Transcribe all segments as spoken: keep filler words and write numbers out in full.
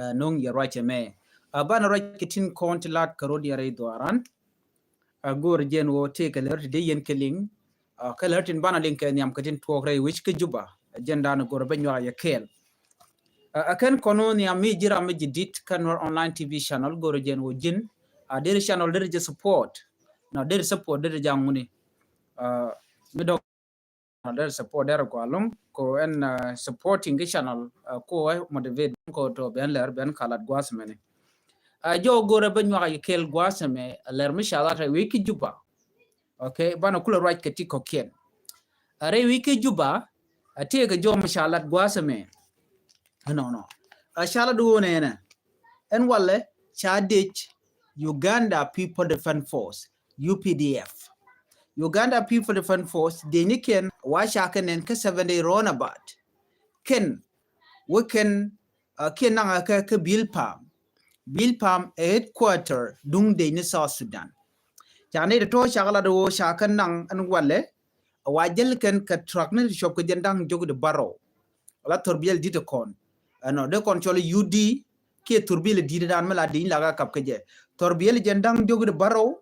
Ɛ, no̱ŋ yɛ ruac ɛmɛ. Ɛ, banɛ ruac kɛ tin kɔn ti lat kɛ rot yɛn rɛy dhuaaran. Ɛ, go̱o̱rɛ jɛn ɣöö tëëkɛ lär ti dee yɛn kɛ liŋ. Ɛ, kɛ lär tin banɛ liŋ kɛ nhiam kɛ tin tuɔɔk rɛy wec kä Juba. Ɛ, jɛn da̱a̱n go̱o̱rɛ bä nyuak yɛ kɛɛl. Ɛ, ɛ kɛn kɔn ɣöö nhiam mi ji̱ ram mi ji̱ di̱t kä Nuer Online T V channel, go̱o̱rɛ jɛn ɣöö ji̱n. Ɛ, deri channel deri jɛ support. Nɔ, deri support deri jɛ aŋuni. Ɛ, mi dɔ̱ŋ deri support deri gɔaa ɛlɔ̱ŋ kɛ ɛn, ɛ, supporting kɛ channel, ɛ, kɛ ɛ motivate kɛ tɔ ben lɛr ben kalat gua̱a̱th mɛni. Ɛ, jɔw go̱o̱rɛ bä nyuak yɛ kɛɛl gua̱a̱th mɛ, ɛ, lɛr mi ca lat rɛy wec kä Juba. Okay, banɛ kulɛ ruac kɛ ti kɔ̱kiɛn. Ɛ, rɛy wec kä Juba, ɛ, tëëkɛ jɔw mi ca lat gua̱a̱th mɛ. Ɛnɔnɔ. Ɛ, ca lat wä nɛnɛ. Ɛn walɛ ca dec Uganda People Defense Force, U P D F. Uganda People Defense Force dec ni kɛn wa ca kɛ nɛn kä seven day roundabout. Kɛn wä kɛn, ɛ, kiɛ naŋɛ kɛ kä Bilpam. Bilpam ɛ headquarter duŋ dec ni South Sudan. Ca nɛy tɔ̱tɔ̱ ca kɛ lat ɣöö ca kɛ naŋ ɛn walɛ, ɛ wa jäl kɛn kɛ truck ni ti cuɔp kɛ jɛn da̱ŋ diɔ̱k di bärɔw. Wala thurbiɛl di̱t kɔn. Ɛnɔ, dee kɔn cɔl U D, kiɛ thurbiɛl di̱t dan mi la di̱ny la ka kap kɛ jɛ. Thurbiɛl jɛn da̱ŋ diɔ̱k di bärɔw,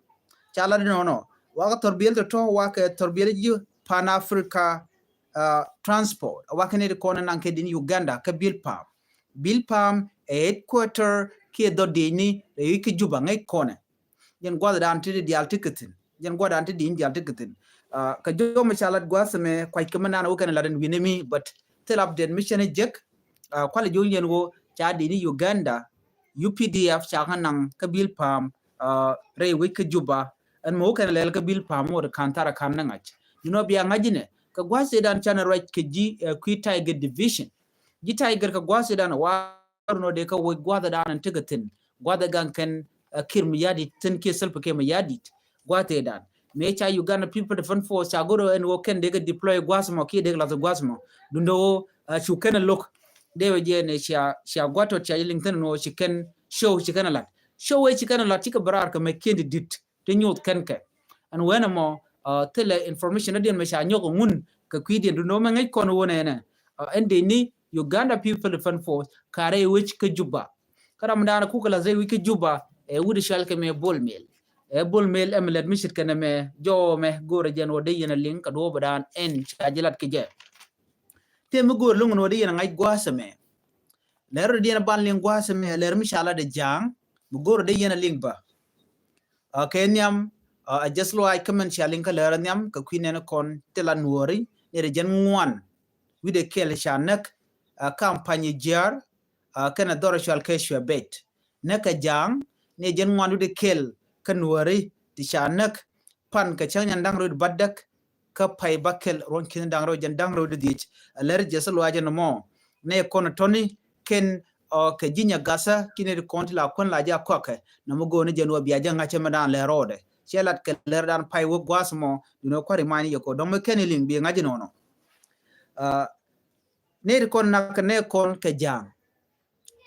ca lat nɔnɔ. Wa kɛ thurbiɛl tɔ̱tɔ̱, wa kɛ thurbiɛl ji̱ Pan Africa, ɛ, Transport. Wa kɛ nɛy ti kɔn naŋ kɛ di̱ny Uganda, kä Bilpam. Bilpam ɛ headquarter kiɛ dhɔ dec ni rɛy wec kä Juba ŋäc kɔnɛ. Jɛn gua̱th dan ti diaal ti kɛ thi̱n. Jɛn gua̱th dan ti di̱ny diaal ti kɛ thi̱n. Ɛ, kɛ jɔw mi ca lat gua̱a̱th mɛ kuac kɛ mi nan wä kɛn lat ɛn wi̱n ɛmi, but thil update mi cɛn ɛ jek. Ɛ, kualɛ jɔw yɛn wä ca dec ni Uganda, U P D F ca kɛ naŋ kä Bilpam, ɛ, rɛy wec kä Juba. Ɛn mɛ wä kɛn lɛl kä Bilpam wä kan thar ɛ kan ni ŋa̱c. You know, bia ŋa̱c inɛ kɛ gua̱a̱th dan canɛ ruac kɛ ji̱, ɛ, kui̱ Tiger Division. Ji̱ Tiger kɛ gua̱a̱th dan wa nɔ dee kä woc gua̱a̱th dan ɛn tekɛ thi̱n. Gua̱a̱th ɛ gaŋ kɛn, ɛ, Kiir Mayardit thi̱n kiɛ Salva Kiir Mayardit. Gua̱a̱th ɛ dan. Mëë ca Uganda People Defense Force ca go̱r ɛn ɣöö kɛn dee kɛ deploy gua̱a̱th mɔ kiɛ dee kɛ lath gua̱a̱th mɔ. Duundɛ ɣöö, ɛ, cu kɛn ɛ lo̱k. Dee wä jɛ ni cia, cia gua̱a̱th tɔt cia jɛ liŋ thi̱n ɛn ɣöö ci kɛn show ci kɛn ɛ lat. Show ëë ci kɛn ɛ lat cikɛ bɛ raar kɛ mɛ kiɛn ti di̱t. Ti nyuuth kɛn kɛ. Ɛn wen ɛmɔ, ɛ, thilɛ information diɛn mɛ ca nyɔk ŋun kɛ kui̱diɛn duundɛ mɛ ŋäc kɔn wun ɛnɛ. Ɛ, ɛn dee ni Uganda People Defense Force ka rɛy wec kä Juba. Kä ram dan kukɛ lath rɛy wec kä Juba, ɛ, wut cɔal kɛ mɛ Bol Mel. Ɛ, Bol Mel ɛmɛ lɛt mi ce̱tkɛ nɛmɛ jɔw mɛ go̱o̱rɛ jɛn wä dee yɛn a liŋ kɛ duɔ̱ɔ̱p dan ɛn ca ji̱ lat kɛ jɛ. Tëë mi go̱o̱rɛ lo̱ŋ ni wä dee yɛn a ŋa̱c gua̱a̱th ɛmɛ. Lɛr rɔ diɛn a ban liŋ gua̱a̱th ɛmɛ, lɛr mi ca lat ɛ Ja̱a̱ŋ, mi go̱o̱rɛ dee yɛn a liŋ bä. Ɛ, kɛ nhiam, ɛ, a jɛth luaac kä mɛn cia liŋ kä lɛr a nhiam kɛ kui̱ nɛn kɔn ti la Nuɔ̱ɔ̱ri ni rɛ jɛn ŋuan. Wi̱cdɛ kɛl ca näk, ɛ, kampany jiaar, ɛ, kɛnɛ dhɔr cɔal kɛ Cuɛ Bet. Näk kɛ Ja̱a̱ŋ ni jɛn ŋuan wi̱cdɛ kɛl kä Nuɔ̱ɔ̱ri ti ca näk pan kɛ cäŋ nyan da̱ŋ rɛw wi̱cdɛ bädäk kä pay bäkɛl ruɔ̱n ki̱n da̱ŋ rɛw jɛn da̱ŋ rɛw wi̱cdɛ dhiec. Ɛ lɛr jɛth luaac ɛn mɔ. Nɛ kɔn tɔni kɛn, ɔ, kɛ ji̱ Nyagathä kiɛ nɛ ti kɔn ti la kuän la jɛ a kɔakɛ. Nɔmɔ go̱o̱ni jɛn wä bia jɛ ŋa̱cä mɛ da̱a̱n lɛ rɔɔdɛ. Cɛ lat kɛ lɛr da̱a̱n pay wä gua̱a̱th mɔ, duundɛ kua̱ri mani yɛ kɔ dɔ̱ŋ mɛ kɛn iliŋ bi ŋa̱cä nɔnɔ. Ɛ, nɛ ti kɔn nak nɛ kɔn kɛ Ja̱a̱ŋ.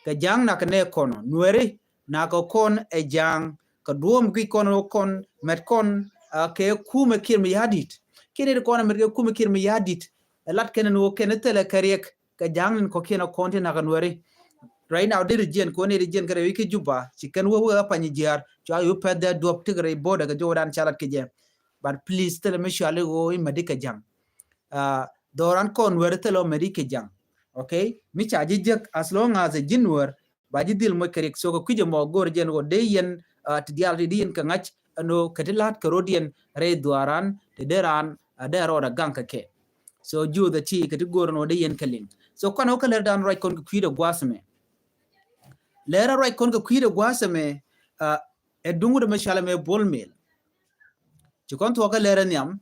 Kɛ Ja̱a̱ŋ nak nɛ kɔn Nuɛri, nak kɔn ɛ Ja̱a̱ŋ, kɛ duɔ̱ɔ̱m guic kɔn wä kɔn, mɛt kɔn, ɛ, kɛ kumɛ Kiir Mayardit. Kiɛ nɛ ti kɔn mɛt kɛ kumɛ Kiir Mayardit. Ɛ lat kɛn ni wä kɛn thilɛ kɛ riɛk. Kɛ Ja̱a̱ŋ ni kɔ̱kiɛn ɛ kɔn ti nak Nuɛri. Right now deri jiɛn kɔn ni ri jiɛn kɛ rɛy wec kä Juba, ci kɛn wä wä ɛ pany jiaar, cua yo̱ pɛth dee duɔ̱p tik rɛy border kɛ jɔw dan ca lat kɛ jɛ. But please, thilɛ mi cuali wä imɛ di kɛ Ja̱a̱ŋ. Ɛ, dhɔran kɔn Nuɛri thilɛ wä mɛ di kɛ Ja̱a̱ŋ. Okay? Mi ca ji̱ jek, as long as ɛ ji̱ Nuɛr, ba ji̱ dhil moc kɛ riɛk. So kɛ kui̱c ɛmɔ go̱o̱r jɛn wä dee yɛn, ɛ, ti diaal ti di yɛn kɛ ŋa̱c, ɛn ɣöö kɛ ti la̱t kɛ rɔ̱diɛn rɛy dhuaaran, ti dee raan, ɛ, dee rɔɔdɛ gaŋ kɛ kɛ. So juuth ɛ ti kɛ ti go̱o̱r ɛn ɣöö dee yɛn kɛ liŋ. So kɔn ɣöö kɛ lɛr dan ruac kɔn kɛ kui̱dɛ gua̱a̱th ɛmɛ. Lɛr ruac kɔn kɛ kui̱dɛ gua̱a̱th ɛmɛ, ɛ, ɛ duŋ wut ɛmɛ cɔalɛ mɛ Bol Mel. Ci kɔn thuɔ̱k kä lɛr ɛ nhiam,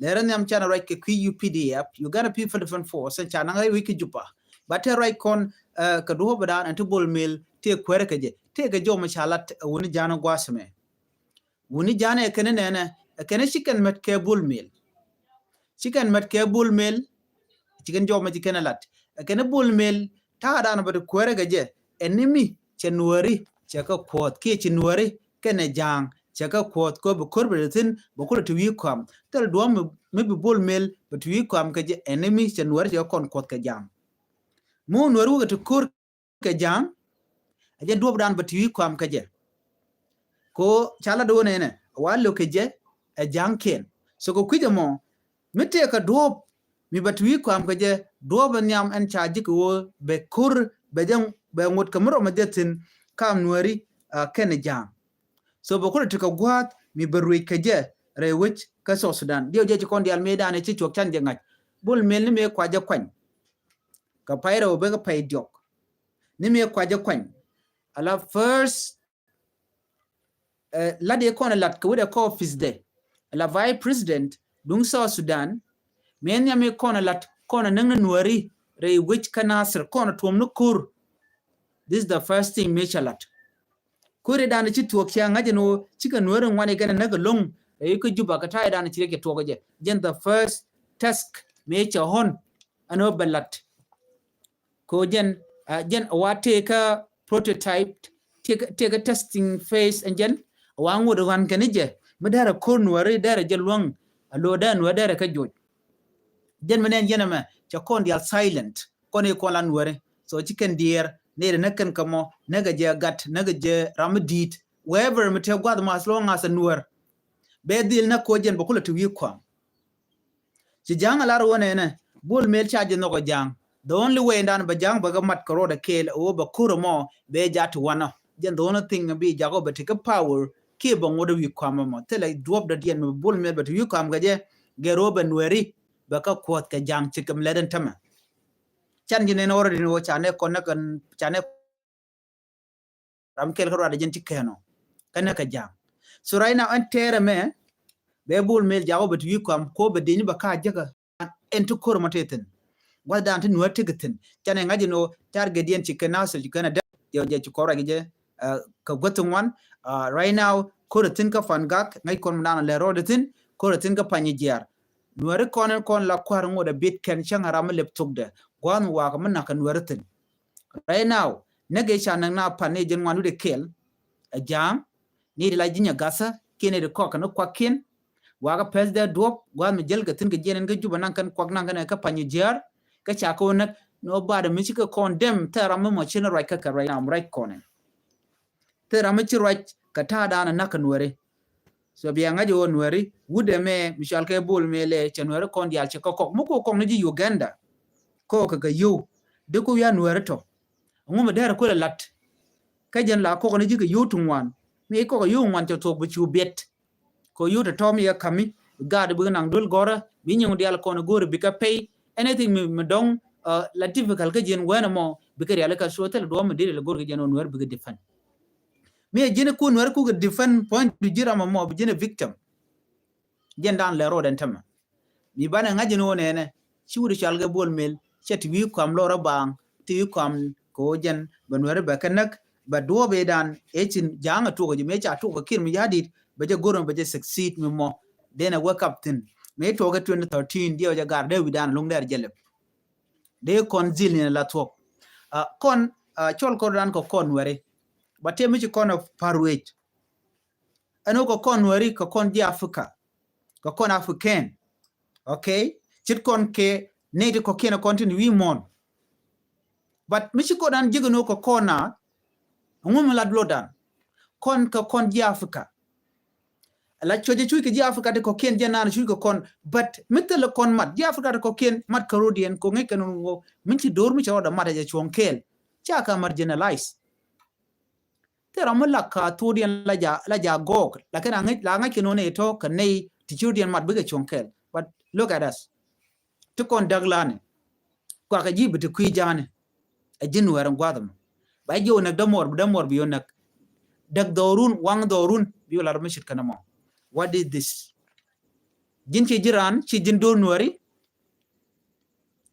lɛr ɛ nhiam canɛ ruac kɛ kui̱ U P D F, Uganda People Defense Force, ca naŋ rɛy wec kä Juba. Ba tɛ ruac kɔn, ɛ, kɛ duɔ̱ɔ̱p dan ɛn ti Bol Mel tëë kuɛrɛ kɛ jɛ, tëë kɛ jɔw mɛ ca lat, ɛ, wuni Ja̱a̱ŋ gua̱a̱th ɛmɛ. Wuni Ja̱a̱ŋ ɛ kɛn nɛnɛ, ɛ kɛn ci kɛn mɛt kɛ Bol Mel. Ci kɛn mɛt kɛ Bol Mel, ci kɛn jɔw mɛ ci kɛn ɛ lat. Ɛ kɛn Bol Mel, ta̱a̱ dan bɛ ti kuɛrɛ kɛ jɛ, ɛ ni mi cɛ Nuɛri, cɛ kɛ kuɔth, kiɛ ci Nuɛri, kɛnɛ Ja̱a̱ŋ, cɛ kɛ kuɔth, kɛ bi ko̱r bɛ ti thi̱n, bɛ kulɛ ti wi̱i̱ kɔam. Thil duɔ̱ɔ̱m mi, mi bi Bol Mel, bɛ ti wi̱i̱ kɔam kɛ jɛ, ɛ ni mi cɛ Nuɛri cɛ kɔn kuɔth kɛ Ja̱a̱ŋ. Mu Nuɛri wä kɛ ti ko̱r kɛ Ja̱a̱ŋ, jɛ duɔ̱ɔ̱pdan bɛ ti wi̱i̱ kɔam kɛ jɛ. Ko ca lat wä nɛnɛ wa lo̱k kɛ jɛ ɛ ja̱ŋkiɛn. So kɛ kui̱c ɛmɔ mi tëëkɛ duɔ̱ɔ̱p mi bɛ ti wi̱i̱ kɔam kɛ jɛ, duɔ̱ɔ̱p ɛ nhiam ɛn ca ji̱ kɛ wä bɛ ko̱r bɛ jɛ bɛ ŋot kɛ mi rɔm ɛ jɛ thi̱n kam Nuääri kɛnɛ ja̱a̱ŋ. So bɛ kulɛ ti kɛ gua̱a̱th mi bɛ ruëc kɛ jɛ rɛy wec kä South Sudan. Diɛw jɛ ci kɔn diaal mëëdan ɛ ci cuɔk can jɛ ŋa̱c. Bol Mel ni mëë kua jɛ kuany kɛ pay rɛw bɛ kɛ pay diɔk. Ni mëë kua jɛ kuany ala first lat i̱ kɔn ɛ lat kɛ wut ɛ kɔ office dɛ ala vice president duŋ South Sudan. Mëë nhiam i̱ kɔn ɛ lat kɔn ɛ näk ni Nuääri rɛy wec kä Nasir kɔn ɛ tuɔm ni ko̱r. This is the first thing mëë cɛ lat. Ko̱ri dan ci tuɔɔk cia ŋa̱c ɛn ɣöö cikɛ Nuääri ŋuan ikɛn ɛ näk ɛlɔ̱ŋ rɛy kä Juba kɛ ta̱a̱ i̱ dan ci rɛc kɛ tuɔɔk ɛ jɛ. Jɛn the first task mëë cɛ ɣɔn ɛn ɣöö bɛ lat. Ko jɛn jɛn wa tëëkä prototype tëëkä testing phase ɛn jɛn wa ŋot ɣän kɛn i̱ jɛ mi dɛrɛ ko̱r Nuääri dɛrɛ jɛ luäŋ. A lo̱ dɛrɛ Nuääri dɛrɛ kä joc. Jɛn mi nɛn jɛn ɛmɛ cɛ kɔn diaal silent kɔn i̱ kɔn la Nuääri. So ci kɛn diɛɛr nɛy dɛ näk kɛn kä mɔ näk ɛ jɛ gat näk ɛ jɛ ram mi di̱i̱t wherever mi tëë gua̱th ma as long as a Nuäär. Bɛ dhil näk ko jɛn bɛ kulɛ ti wi̱i̱ kɔam. Ci ja̱a̱ŋ a lar wä nɛnɛ Bol Mel ca jɛ nhɔk ɛ ja̱a̱ŋ. The only way dan bɛ ja̱a̱ŋ bɛ kɛ mat kɛ ruɔdɛ kɛɛl ɛ wä bɛ ko̱r ɛmɔ bɛ ja̱ ti wanɔ. Jɛn the only thing bi ja̱a̱ŋ bɛ ti kä power kiɛ bɛ ŋot ɛ wi̱i̱ kɔam ɛmɔ thilɛ duɔ̱ɔ̱p dɔ̱diɛn mi Bol Mel bɛ ti wi̱i̱ kɔam kɛ jɛ. Gɛr wä bɛ Nuääri bɛ kä kuɔth kɛ ja̱a̱ŋ ci kɛ mi lɛt ɛn tämɛ. Can ji̱ nɛn ɣɔr ɛ din wä ca nɛ kɔn nɛ kɛn ca nɛ ram kɛl kä ruadɛ jɛn ci kɛn ɔ kɛn nɛ kɛ ja̱a̱ŋ. So right now ɛn tɛɛrɛ mɛ bɛ Bol Mel ja̱a̱ŋ wä bɛ ti wi̱i̱ kɔam ko bɛ deni bɛ ka jäkä. Ɛn ti ko̱r mɔ ti thi̱n gua̱thdan ti Nuäär ti kɛ thi̱n. Canɛ ŋa̱c ɛn ɣöö target diɛn ci kɛ Nasir ci kɛn a däk jɛ jɛ ci kɔrɛ jɛ kɛ guäth ti ŋuan. Right now ko̱r ɛ thi̱n kä Pangak ŋäc kɔn mi dan lɛ road ɛ thi̱n ko̱r ɛ thi̱n kä Panyijiar. Nuääri kɔn ɛn kɔn la kua̱r ŋot ɛ bit kɛn cäŋ a ram mi lep thokdɛ gua̱a̱th mi wakä mi nakä Nuääri thi̱n. Right now näk ëë ca näk na pan ni jɛn ŋuan wi̱cdɛ kɛl ɛ ja̱a̱ŋ. Ni di la ji̱ Nyagathä kiɛn ni di kɔk kɛn kuak kiɛn. Wakä pɛth dee duɔ̱p gua̱a̱th mi jäl kɛ thi̱n kɛ jiɛn ɛn kä Juba naŋ kɛn kuak naŋ kɛn ɛ kä Panyijiar. Kä ca kɛ wä näk ni wä baat mi ci kɛ kɔn dɛm thɛɛ ram mi mɔ ci ni ruac kä kɛ ruac ram ruac kɔn ɛn. Thil ram mi ci ruac kɛ ta̱a̱ da̱a̱n ɛ na̱k kɛ Nuääri. So bia ŋa̱c ɛ ɣöö Nuääri wut ɛmɛ mi cɔal kɛ Bol Mel ɛ cɛ Nuääri kɔn diaal cɛ kɛ kɔk mi ku kɔk ni ji̱ Uganda. Kɔk kɛ kɛ yio̱w di ku wi̱i̱ a Nuääri tɔ. Ɛŋu mi dɛr ɛ kulɛ la̱t kä jɛn la kɔk ni ji̱ kɛ yio̱w ti ŋuan mi kɔk kɛ yio̱w ŋuan cɛ thuɔ̱k bi cu biɛt. Kɛ yio̱w tɔ̱tɔ̱ mi yɛ ka̱mi bi gaat bi naŋ duel gɔ̱rä bi nyiŋ diaal kɔn go̱o̱ri bi kɛ pay. Anything mi dɔ̱ŋ la difficult kä jiɛn wɛn ɛmɔ bikɛ rialikä. So thilɛ duɔ̱ɔ̱p mi dee rialikä go̱o̱ri kä jiɛn ɔ Nuäär bikɛ defend. Mi ɛ ji̱n ku Nuäär kukɛ defend point du ji̱ ram ɛmɔ bi ji̱n ɛ victim. Jiɛn dan lɛ road ɛn tämɛ. Mi banɛ ŋa̱c ji̱n wä nɛnɛ ci wut cɔal kɛ Bol Mel cɛ ti wi̱i̱ kɔam lɔrä baaŋ ti wi̱i̱ kɔam kɛ wä jɛn bɛ Nuäär bɛ kɛ näk. Bɛ duɔ̱ɔ̱p ëë dan ëë cin ja̱a̱ŋ ɛ tuɔk ɛ ji̱ mëë ca tuɔk ɛ Kiir mi ya̱di̱t bɛ jɛ go̱r mi bɛ jɛ succeed mi mɔ. Then a wake up thi̱n mi tuɔk ɛ twenty thirteen diɛ wä jɛ gar dee wi̱dan luŋ dɛr jɛ lep. Dee kɔn dhil ni la thuɔk kɔn cɔl kɔr dan kɛ kɔn Nuääri. Ba tëë mi ci kɔn ɛ par wec. Ɛn wä kɛ kɔn Nuääri kɛ kɔn ji̱ Africa kɛ kɔn African. Okay. Cit kɔn kɛ nɛy ti kɔ̱kiɛn ɛ kɔn tin wi̱i̱ muɔ̱ɔ̱n. But mi ci kɔn dan ji̱k ɛn wä kɛ kɔn na ŋu mi la duɔ̱ɔ̱pdan kɔn kɛ kɔn ji̱ Africa. La cuɔ̱cɛ cuc kɛ ji̱ Africa ti kɔ̱kiɛn jɛ naan cuc kɛ kɔn. But mi thilɛ kɔn mat ji̱ Africa ti kɔ̱kiɛn mat kɛ ro̱diɛn kɛ ŋäc kɛn wä mi ci do̱r mi cɛ rɔɔdɛ mat ɛ jɛ cuɔ̱ŋ kɛɛl. Ca ka mat generalize. Thil ram mi lak ka thurdiɛn la ja la ja gɔɔk lakin a ŋäc la ŋäc kɛ nɔnɛ tɔ kɛ nɛy ti ci rɔɔdiɛn mat bikɛ cuɔ̱ŋ kɛɛl. But look at us. Ti kɔn däk lani kuakɛ ji̱ bi ti kui̱ ja̱a̱ni. Ɛ ji̱n Nuäär in gua̱a̱th ɛmɔ ba ji̱ wä näk dämuɔr bi dämuɔr bi wä näk. Däk dhɔrun waŋ dhɔrun bi wä lar mi cit kɛn ɛmɔ. What is this? Ji̱n ci ji̱ raan ci ji̱n do̱r Nuääri.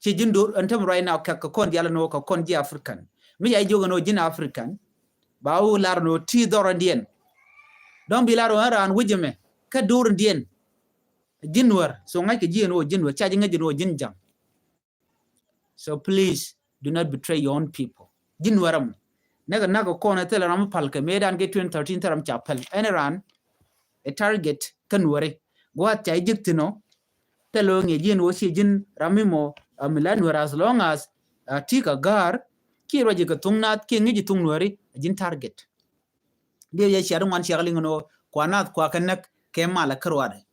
Ci ji̱n do̱r ɛn tämɛ right now kɛ kɛ kɔn dial ɛn wä kɛ kɔn ji̱ African. Mi ca ji̱ jiök ɛn wä ji̱n African ba wä lar ɛn wä ti dhɔr ɛn diɛn. Dɔ̱ŋ bi lar wä ɛn raan wi̱c ɛmɛ kɛ do̱r ɛn diɛn. Ji̱n Nuäär so ŋa̱c kɛ ji̱ ɛn wä ji̱n Nuäär ca ji̱ ŋäc ɛn wä ji̱n ja̱ŋ. So please do not betray your own people. Ji̱n Nuäär ɛmɔ. Näk ɛ näk ɛ kɔn ɛ thilɛ ram mi pal kɛ mëë dan kɛ twenty thirteen thilɛ ram ca pal. Ɛn raan ɛ target kä Nuääri. Gua̱a̱th ca ji̱ ji̱k thi̱n ɔ. Thilɛ ɣöö ŋi̱i̱c ji̱n ɣöö ci ji̱n ram mi mɔ a mi la Nuäär as long as a ti kɛ ga̱a̱r. Kiɛ ruac ji̱ kɛ thuŋ naath kiɛ ŋi̱i̱c ji̱ thuŋ Nuääri. Ji̱n target. Diɛ yɛ ciat ŋuan ciak liŋ ni wä kua nath kua kɛ näk kɛ malɛ kä ruadɛ.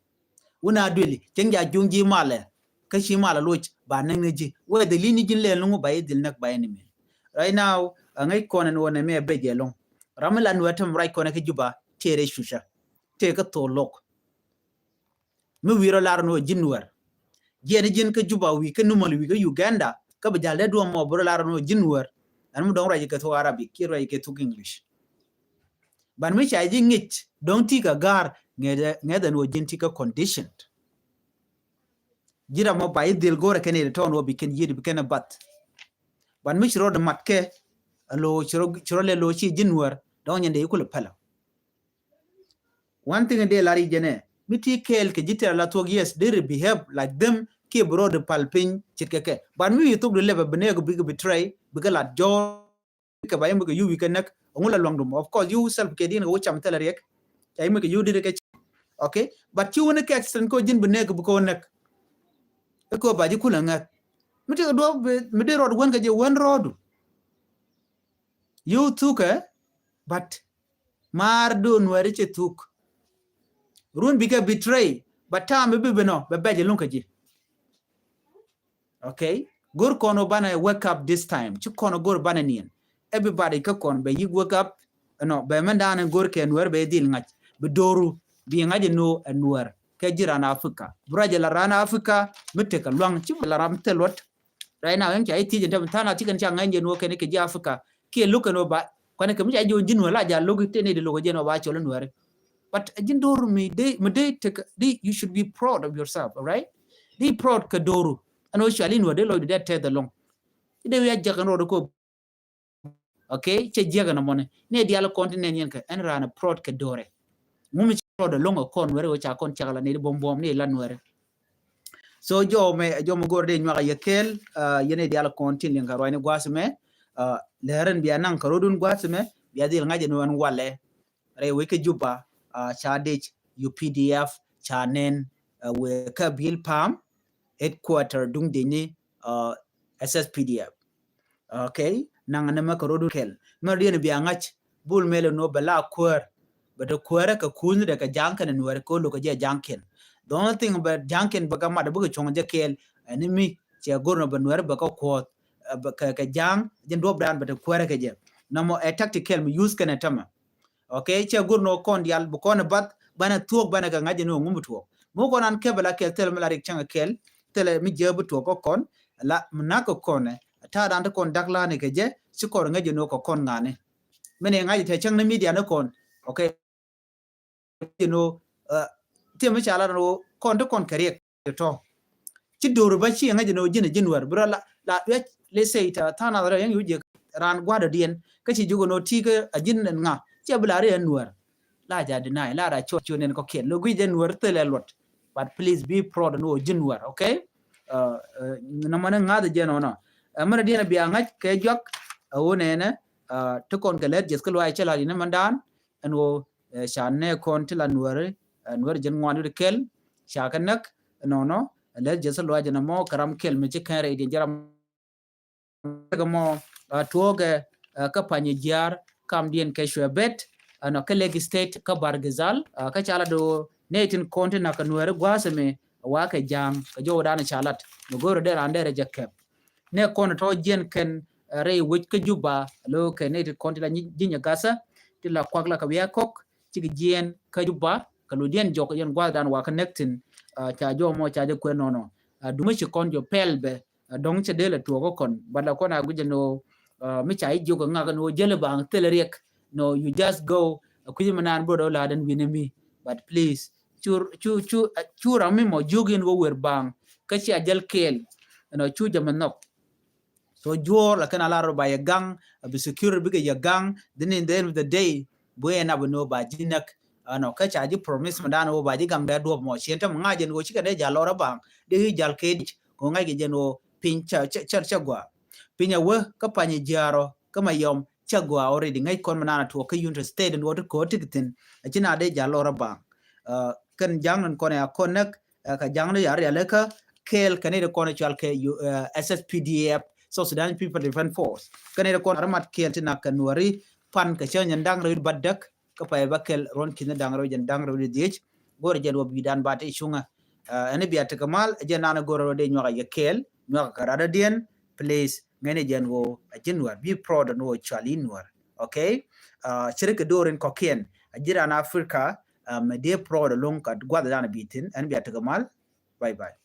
Wun a dueli cieŋ ja juŋ ji̱ malɛ kä ci malɛ loc ba näk ni ji̱ wɛ dhil i̱ ni ji̱n lɛl ni ŋu ba i̱ dhil näk ba i̱ ni mil. Right now a ŋäc kɔn ni wä nɛ mi a bɛc ɛlɔŋ. Ram mi la nuɛ tem right kɔn kä Juba tëë rɛ cucä tëë kä thol lo̱k. Mi wi̱i̱ rɔ lar ni wä ji̱n nuɛr jiɛn ji̱n kä Juba wi̱i̱ kä numäl wi̱i̱ kä Uganda kä bi jal dee duɔ̱ɔ̱m mɔ bi rɔ lar ni wä ji̱n nuɛr. Ɛn mi dɔ̱ŋ ruac kɛ thuk Arabic kiɛ ruac kɛ thuk English. Ban mi ca ji̱ ŋic dɔ̱ŋ ti kɛ ga̱r ŋɛth ɛn wä ji̱n ti kɛ conditioned. Ji̱ ram mɔ ba ji̱ dhil go̱rɛ kɛn i̱ tɔn wä bi kɛn yiëëd bi kɛn ɛ bath. Ban mi ci rɔ di mat kɛ alo ci rɔ lɛ lo ci ji̱n nuɛr dɔ̱ŋ nyɛn dee i̱ kulɛ pɛlɛ. One thing in dee lar i̱ jɛnɛ mi ti kɛɛl kɛ ji̱ tɛr la thuɔk yes dee ri behave like them kiɛ bi rɔ di pal piny ce̱tkɛ kɛ. Ban mi wi̱i̱ thuk di lɛpɛ bi nɛɛk bikɛ betray bikɛ lat jɔɔr kɛ ba yɛn bikɛ yuwi kɛ näk. Ŋu la luaŋdum of course you self kɛ din kɛ wä cam thilɛ riɛk. Ca yɛn bikɛ yuwi dit kɛ. Okay, but ci wä ni kɛ accident kɛ wä ji̱n bi nɛɛk bikɛ wä näk. Kɛ wä ba ji̱ kulɛ ŋäth mi ti kɛ duɔp mi dee rɔɔd wän kɛ jɛ wän rɔɔdu. Yio̱w thukɛ but maar do̱n wɛri cɛ thuk. Run bikɛ betray but time bi bi nɔ bɛ bɛc luŋ kɛ ji̱. Okay, go̱r kɔn wä banɛ wake up this time ci kɔn wä go̱r banɛ niɛn. Everybody kä kɔn bɛ yik wake up. Ɛnɔ bɛ mɛn daanɛ go̱r kɛ nuɛr bɛ dhil ŋa̱c bi do̱ru bi ŋa̱c ɛn nuɔr ɛn nuɛr kɛ ji̱ ran Africa bi ruac ɛ la ran Africa. Mi tekɛ luaŋ ci bɛ la ram thil luɔt. Right now ɛn ca i̱ thiec ɛn tɛm tha̱a̱ŋ a cikɛn ca ŋa̱ny jɛ nuɔr kɛn kɛ ji̱ Africa kiɛ lo̱k kɛn wä ba kuanɛ kɛ mi ca ji̱ wä ji̱ nuɛr la ja lo̱k i̱ teni di lo̱k jɛ nuɔr ba cɔl nuɛr. But ji̱n do̱ru mi dee mi dee tekɛ di you should be proud of yourself, all right? Di proud kɛ do̱ru. Ɛn wä cual in wä dee lɔcdu dee tɛth ɛlɔŋ. Ci dee wi̱i̱ a jiäk ɛn rɔɔdu kɔ. Okay, cɛ jiäk ɛn ɛmɔni ni dial kɔn ti nɛn yɛn kɛ ɛn raan ɛ prɔt kɛ do̱rɛ. Ŋumi ci prɔt ɛlɔŋ ɛ kɔn nuɛri wä ca kɔn cakla ni di buɔm buɔm ni la nuɛri. So jɔmɛ jɔmɛ go̱r dee nyuak ɛ yɛ kɛɛl. Yɛn ni dial kɔn tin liŋ kɛ ruacni gua̱a̱th mɛ. Lɛrɛn bia naŋ kɛ rɔdun gua̱a̱th mɛ bia dhil ŋa̱c ɛn wɛn walɛ. Rɛy wec kä Juba ca dec U P D F ca nɛn wek kä Bilpam headquarter duŋ dec ni S S P D F. Okay, naŋ ni mɛ kɛ rodu kɛl mɛ riɛn bia ŋa̱c bul mɛl ni wä bɛ la kuäär. Bɛ te kuäärä kɛ kuuth ni dɛ kɛ ja̱ŋ kɛn nuɛɛr kɛ wä lo̱k kɛ jɛ ja̱ŋ kɛn. The only thing bɛ ja̱ŋ kɛn bɛ kɛ mat bä kɛ cuɔ̱ŋ jɛ kɛɛl ɛn mi cɛ go̱r nɔ bɛ nuɛɛr bɛ kɛ kuɔth kɛ ja̱ŋ jɛ duɔp dan bɛ te kuäärä kɛ jɛ. Nɔmɔ ɛ tactical mi use kɛn ɛ tämɛ. Okay, cɛ go̱r nɔ kɔn dial bi kɔn ɛ bath banɛ thuɔk banɛ kɛ ŋa̱c jɛ ni wä ŋum bi tuɔk mi wä kɔn an kɛpɛ la kɛl thilɛ mi la rik cäŋ kɛl. Thilɛ mi jiɛ bi tuɔk kɛ kɔn la mi nak kɛ kɔn ɛ ta̱a̱ dan ti kɔn dak la̱a̱ni kɛ jɛ ci kɔn ŋa̱c jɛ ni wä kɛ kɔn ŋa̱ni. Mi ni ŋa̱c jɛ tɛ cäŋ ni media ni kɔn. Okay, you know, tiɛ mi ca la ni wä kɔn ti kɔn kɛ riɛk tɔ. Ci do̱r ba ci ŋa̱c jɛ ni wä ji̱n ji̱n wär bi rɔ la la let's say ta tha̱a̱n a rɛ yɛn yu jɛ raan gua̱dɔ diɛn kä ci jukɛ ni wä ti kä a ji̱n ŋa ci a bi la ri a nuär. La ja deny la ra cuɔt cuɔt nɛn kɔkiɛn lo guic jɛ nuär thilɛ luɔt. But please be proud ni wä ji̱n wär, okay? Nɔmɔ ni ŋa̱th jɛ nɔnɔ. Mɛn diɛn bia ŋa̱c kɛ juak a wä nɛnɛ ti kɔn kɛ lɛt jeth kä luay cɛ la yini mɛn dan. Ɛn wä ca nɛ kɔn ti la nuäri nuäri jɛn ŋuan wä di kɛl ca kɛ näk. Nɔnɔ lɛt jeth kä luay jɛ nɔmɔ kɛ ram kɛl mi ci kɛn rɛy diɛn jɛ ram kɛ mɔ tuɔɔkɛ kä Panyɛ Jiaar kamdiɛn kɛ cuɛ bet. Ɛnɔ kä Lake State kä Bargazal kä ca la do nɛy tin kɔn ti nak kɛ nuɛɛri gua̱a̱th ɛmɛ wa kɛ ja̱a̱ŋ kɛ jɔwdan ca lat mi go̱o̱rɛ dee raan dee rɛ jɛ kɛp. Nɛ kɔn tɔ jiɛn kɛn rɛy wec kä Juba lo kɛ nɛy tin kɔn ti la ji̱ nyɛ gathä ti la kuak la kɛ wiaa kɔk cikɛ jiɛn kä Juba kɛ lo diɛn jɔk yɛn gua̱a̱thdan wa kä näk thi̱n. Ca jɔw mɔ ca jɛ kuɛn nɔnɔ. Dumä ci kɔn jɔ pɛl bɛ dɔ̱ŋ cɛ dee lɛ tuɔɔk kä kɔn but la kɔn a guic ɛn ɣöö mi ca i̱ jiök ɛ ŋak ɛn ɣöö jäl ɛ baŋ thilɛ riɛk. No, you just go a kui̱c mi naan bot ɔ la̱a̱dɛn wi̱n ɛmi. But please cu cu cu cu ram mi mɔ jiök in wä wer baŋ kä ci a jäl kɛɛl. Ɛn ɔ cu jɛ mi nhɔk. So juɔɔr la kɛn a lar rɔ ba yɛ gaŋ a bi security bikɛ yɛ gaŋ. Then in the end of the day bu ɛn a bi ni wä ba ji̱ näk. Ɛn ɔ kä ca ji̱ promise mi daan wä ba ji̱ gaŋ dee duɔp mɔ ciɛn te mi ŋa̱c ɛn wä cikɛ dee jal lɔr a baŋ dee i̱ jal kɛ dic kɛ wä ŋa̱c kɛ jɛn wä piny cɛ cɛ cɛ gua. Piny a wä kä Panyɛ Jiaar ɔ kä Mayɔm cɛ gua already ŋäc kɔn mi naan a tuɔɔk kä Unity State in wä ti ko̱o̱t ti ki thi̱n. A ci na dee jal lɔr a baŋ kɛn ja̱ŋ in kɔn a kɔn näk. Kä ja̱ŋ ni yar yalɛ kä kɛɛl kɛn ni di kɔn cual kɛ S S P D F, South Sudan People Defense Force. Kɛn ni di kɔn a mat kɛɛl ti nak kɛ nuɔri pan kɛ cä nyɛn da̱ŋ rɛw bädäk kä pay bäkɛl ruɔ̱n ki̱n da̱ŋ rɛw jɛn da̱ŋ rɛw dhiec. Go̱rɛ jɛn wä bi̱i̱dan ba ti cuŋä. Ɛn bia tekɛ mal jɛn nan go̱rɛ rɔ dee nyuak a yɛ kɛɛl nyuak kɛ rat a diɛn. Please ŋäni jɛn wä a ji̱n wär bi proud ni wä cual in wär. Okay. Ciri kɛ doorin kɔkiɛn a ji̱ ran Africa. Mɛ dee proud loŋ ka guath dan a bi̱i̱ thin ɛn bia tekɛ mal. Bye bye.